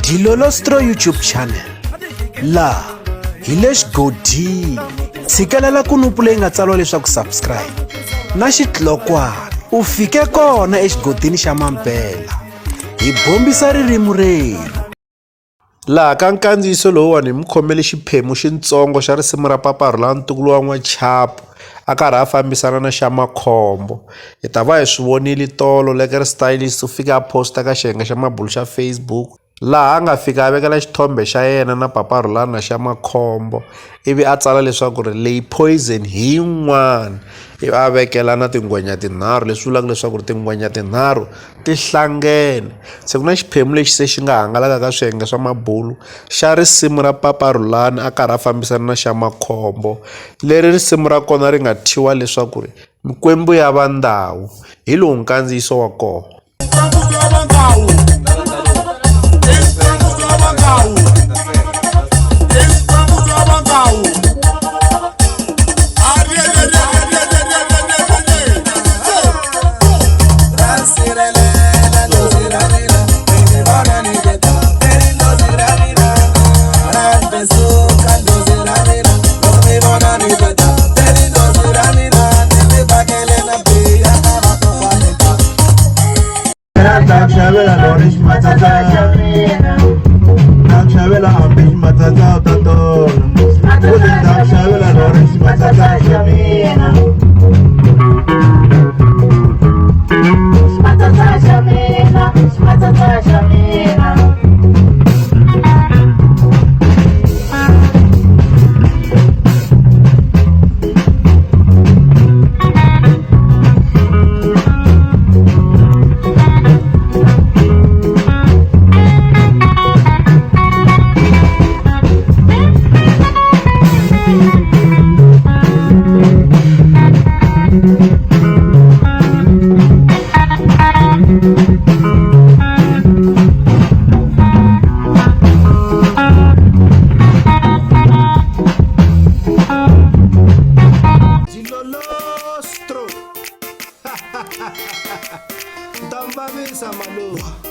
Dilolostro YouTube channel laha hi le xigodini tshikelela kunupu leyi nga tsariwa leswaku subscribe na xitlokwana u fike kona exigodini xa mampela hi bombisa ririmi rerhu. Laha ka nkandziyiso lowuwani hi mi khomele xiphemu xitsongo xa risimu ra Papa Rhulani ntukulu wa N'wachapu a karhi a fambisana na xa Makhombo. Hi ta va hi swi vonile tolo Lekker Stylist u fike a post-a ka xiyenge xa mabulo xa Facebook laha a nga fika a vekela xithombe xa yena na Papa Rhulani na xa Makhombo ivi a tsala leswaku ri leyi poison hi yin'wana ivi a vekela na tingwenya tinharhu leswi vulaka leswaku ri tingwenya tinharhu ti hlangene se ku na xiphemu lexi se xi nga hangalaka ka swiyenge swa mabulo xa risimu ra Papa Rhulani a karhi a fambisana na xa Makhombo leri risimu ra kona ri nga thyiwa leswaku ri Mikwembu ya va ndhawu hi lowu nkandziyiso wa kona. Xavela lori ximatsatsa ta xavela hambi ximatsatsa u ta tola u ti ta xavela lori ximatsatsa xa mina Ximatsatsa xa mina ximatsatsa xa mina. Dilolostro. Nta mi vavisa malume.